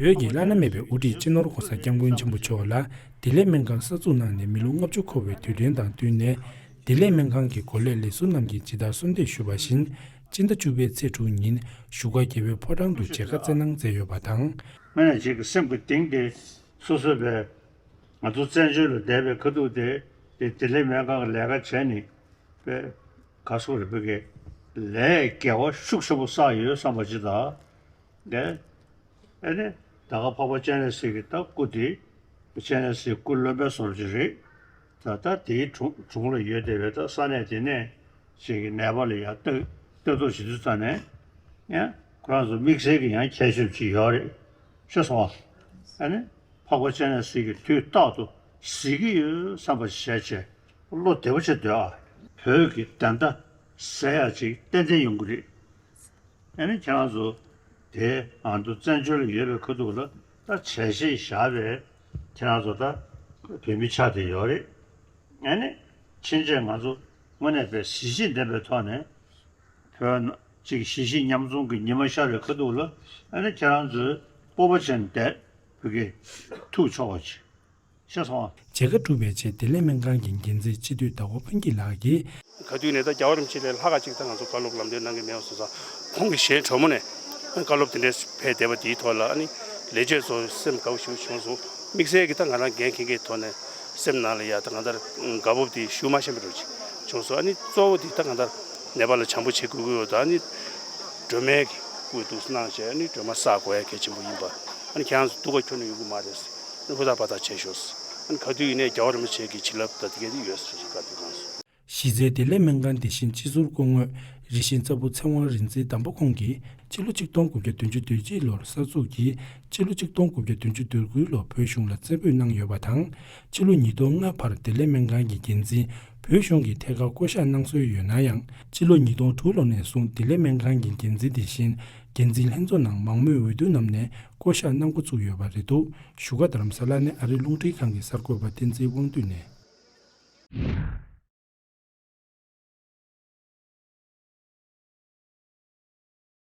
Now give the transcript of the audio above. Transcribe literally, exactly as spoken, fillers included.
བོད་ཀྱི་བླ་ན་མེད་པའི་དབུ་ཁྲིད་སྤྱི་ནོར་༸གོང་ས་༸སྐྱབས་མགོན་ཆེན་པོ་མཆོག་ལ་བདེ་ལེགས་སྨན་ཁང་གསར་འཛུགས་གནང་ནས་མི་ལོ་ལྔ་བཅུ་འཁོར་བའི་དུས་དྲན་དང་བསྟུན་ནས། བདེ་ལེགས་སྨན་ཁང་གི་འགོ་ལས་ལས་ཟུར་རྣམས་ཀྱིས་ཇི་ལྟར་གསོལ་འདེབས་ཞུས་པ་བཞིན། སྤྱི་ཟླ་བཅུ་པའི་ཚེས་དྲུག་ཉིན་བཞུགས་སྒར་རྒྱལ་བའི་ཕོ་བྲང་དུ་མཇལ་ཁ་བསྩལ་གནང་མཛད་ཡོད་པ་དང་། དངོས་གནས་ཅིག་གི་སེམས་ཀྱི་གཏིང་དེ་སོ་སོ་བས་ང་ཚོ་བཙན་བྱོལ་ལ་བསྡད་པའི་ཁ་ཐུག་དེ་དེ་བདེ་ལེགས་སྨན་ཁང་གི་ལས་ཀ་བྱས་ནས་པའི་ག་སོག་རེ་བོད་ཀྱི་ལས་དགེ་བ་ཤུགས་ཆེན་པོ་བསགས་ཡོད་བསམ་པ་ཅིག་དང་། དེ་ཨེ་ནི་ད་ག་འཕགས་པ་སྤྱན་རས་གཟིགས་ཀྱི་ད་སྐུ་དེ་སྤྱན་རས་གཟིགས་སྐུ་རློན་པའི་བཟོ་འདྲ་ཅིག་རེད། ད་ལྟ་དེའི་དྲུང་དྲུང་ལ་ཡོད་བསྡད་པའི་ད་ས་གནས་དེ་ནས་ཅིག་གི་ནད་པ་ལ་ཡང་ལྟ་ལྟ་རྟོག་བྱེད་དུས་ཙང་ནས་ཡང་ཁོ་རང་ཚོ་དམིགས་བསལ་གྱི་ཡང་ཁྱད་ཆོས་ཅིག་ཡོད་རེད། ཤེས་སོང་ཨ། ཨ་ནི་འཕགས་པ་སྤྱན་རས་གཟིགས་ཀྱི་དུས་རྟག་ཏུ་གཟིགས་ཀྱི་ཡོད་བསམ་པ་བྱས་བྱས་བློ་བདེ་པོ་བྱས་སྡོད་ཨ། བོད་ཀྱི་བདེན་མཐའ་གསལ་ཡག་ཅིག་ཏན་ཏན་ཡོང་གི་རེད། ཨ་ནི་ཁྱེད་རང་ཚོ་དེ་ཨ་མདོ་བཙན་བྱོལ་ལ་ཡོད་པའི་ཁ་ཐུག་ལ་ད་བྱས་རྗེས་བཞག་པའི་ཁྱེད་རང་ཚོ་ད་བོད་མི་ཆགས་བསྡད་ཡོད་རེད། ཨ་ནི་ཕྱིན་ཆད་ང་ཚོ་དངོས་གནས་པའི་གཟི་བརྗིད་ལྡན་པའི་ཐོག་ནས་བོད་ནང་གཅིག་གཞིས་བྱེས་མཉམ་འཛོམས་ཀྱི་ཉི་མ་ཤར་བའི་ཁ་ཐུག་ལ་ཨ་ནི་ཁྱེད་རང་ཚོས་སྤོབས་པ་བྱས་ནས་བསྡད་བོད་ཀྱི་ཐུགས་ཆོག་པ་ཅིག་ཤེས་སོང་ཨ། མཇལ་ཁ་གྲུབ་པའི་རྗེས་བདེ་ལེགས་སྨན་ཁང་གི་འགན་འཛིན་སྤྱི་འཐུས་ཟླ་བ་ཕུན་སྐྱིད་ལགས་ཀྱིས། ག་དུས་ནས་ད་རྒྱལ་བ་རིན་པོ་ཆེ་ལས་ལྷག་ག་ཅིག་ད་ང་ཚོ་བཀའ་སློབ་ལམ་སྟོན་གནང་གི་མེད་པ་སོང་ཙང་ཁོང་གི་ཞལ་དྲོན་མོ་ནས་བཀའ་སློབ་དེ་འདྲས་ཕེབས་བསྡད་པ་དེའི་ཐོག་ལ་ཨ་ནི་ལས་བྱེད་ཚོ་སེམས་དགའ་པོ་ཞིག་བྱུང་སོང་། དམིགས་བསལ་གྱི་ད་ང་རང་འགན་འཁྱེར་མཁན་ཐོག་ནས་སེམས་ནང་ལ་ཡ་ད་ང་ལྟར་དགའ་སྤོབས་དེ་ཞུ་མ་ཤེས་པ་འདྲ་ཅིག་བྱུང་སོང་། ཨ་ནི་གཙོ་བོ་དེ་ད་ང་ལྟར་ནད་པ་ལ་བྱམས་པོ་བྱེད་དགོས་ཀྱི་ཡོད་ད་ཨ་ནི་སྒྲོལ་མའི་སྐུ་འདུག་གནང་བྱས་ཨ་ནི་སྒྲོལ་མ་བསགས་དགོས་ཡ་གལ་ཆེན་པོ་ཡིན་པ། ཨ་ནི་ཁྱེད་རང་ཚོ་སྡུག་ག་ཁྱོན་ནས་ཡོང་གི་མ་རེད། ཨ་ནི་ཧུར་ཐག་འབད་ཐག་བྱས་ཤོག་ཨ་ནི་ག་དུས་ཡིན་ནའི་རྒྱལ་བ་རིན་པོ་ཆེ་གི་བྱིན་རླབས་དང་དེ་ག་དེ་ཡོད་ཟེར་བྱས་བཀའ་བསྡུར་གནང་སོང་། གཞི་རྩའི་བདེ་ལེགས་སྨན་ཁང་དེ་བཞིན་སྤྱི་ཟུར་སྐུ་ངོ་རིན་ཆེན་ཚ་བུ་ཚེ་དབང་རིག་འཛིན་དམ་པ་ཁོང་གིས་སྤྱི་ལོ་ཆིག་སྟོང་དགུ་བརྒྱ་བདུན་ཅུ་དོན་གཅིག་ལོར་གསར་འཛུགས་ཀྱིས་སྤྱི་ལོ་ཆིག་སྟོང་དགུ་བརྒྱ་བདུན་ཅུ་དོན་དགུ་ལོར་བོད་གཞུང་ལ་རྩིས་འབུལ་གནང་ཡོད་པ་དང་། སྤྱི་ལོ་ཉིས་སྟོང་ལྔ་བར་བདེ་ལེགས་སྨན་ཁང་གི་འགན་འཛིན་བོད་གཞུང་གི་ཐད་ཀར་བསྐོ་གཞག་གནང་སྲོལ་ཡོད་ན་ཡང་། སྤྱི་ལོ་ཉིས་སྟོང་དྲུག་ལོ་ནས་བཟུང་བདེ་ལེགས་སྨན་ཁང་གི་འགན་འཛིན་དེ་བཞིན་འགན་འཛིན་ལྷན་ཚོགས་ནང་མང་མོས་འོས་བསྡུ་བསྣམས་ནས་བསྐོ་གཞག་གནང་འགོ་བཙུགས་ཡོད་པ་རེད་འདུག་བཞུགས་སྒར་རྡ་རམ་ས་ལ་ནས་ཨ་རིའི་རླུང་འཕྲིན་ཁང་གི་གསར་འགོད་པ་བསྟན་འཛིན་དབང་འདུས་ནས།